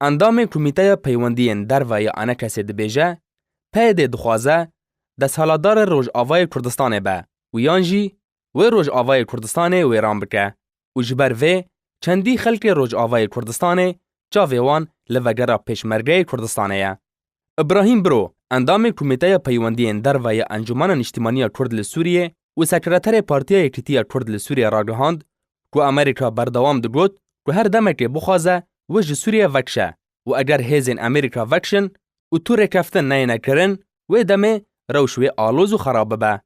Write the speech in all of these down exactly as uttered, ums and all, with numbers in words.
Endamê Komîteya Peywendiyên Derve ya ENKSê dibêje, P Y D dixwaze desthilatdarê Rojavayê Kurdistanê be û yan jî wê Rojavayê Kurdistanê wêran bike û ji ber vê çendî xelkê Rojavayê Kurdistanê çavê wan li vegera Pêşmergeyê Kurdistanê ye. Îbrahîm Biro, endamê Komîteya Peywendiyên Derve ya Encûmena Niştimanî ya Kurd li Sûriyê û Sekreterê Partiya Yekîtiya Kurd li Sûriyê ragihand ku Amerîka berdewam digot ku her demekê bixwaze wê ji Sûriyê vekişe û eger hêzên Amerîka vekişin û tu rêkeftin neyêne kirin, wê demê rewş wê aloz û xerab bibe.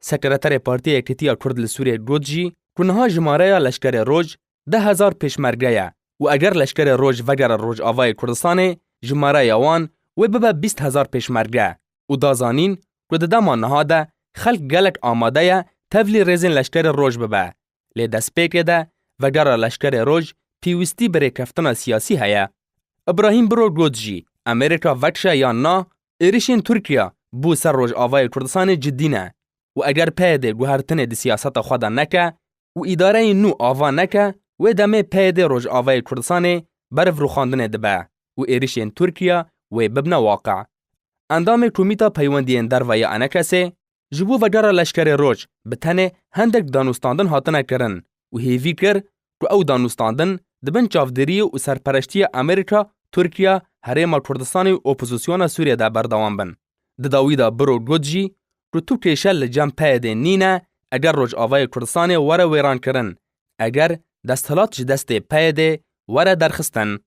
Sekreterê Partiya Yekîtiya Kurd li Sûriyê got jî ku niha jimareya leşkerê Roj deh hezar pêşmerge ye û eger leşkerê Roj vegere Rojavayê Kurdistanê, jimareya wan wê bibe bîst hezar pêşmerge û da zanîn ku di dema niha de xelk gelek amade ye tevlî rêzên leşkerê Roj bibe. Lê destpêkê de vegera leşkerê Roj pêwîstî bi rêkeftina siyasî heye. Îbrahîm Biro got jî, Amerîka vekişe yan na, êrişên Tirkiye bo ser Rojavayê Kurdistanê cidî ne û eger P Y D guhertinê di siyaseta xwe de neke û îdareyên nû ava neke, wê demê P Y D Rojavayê Kurdistanê beriv rûxandinê dibe û êrişên Tirkiye wê bibne waqe. Endamê Komîta Peywendiyên Derve ya ENKSê ji bo vegera leşkerê Roj bi tenê hindek danûstandin hatine kirin û hêvî kir ku ew danûstandin di bin çavdêriyê û serpereştiya Amerîka, Tirkiye, Herêma Kurdistanê û opozisyona Sûriyê de berdewam bin. Di dawî de Biro got jî ku tu kêşe li cem P Y D nîne eger Rojavayê Kurdistanê were wêrankirin, eger desthilat ji destê P Y D were derxistin.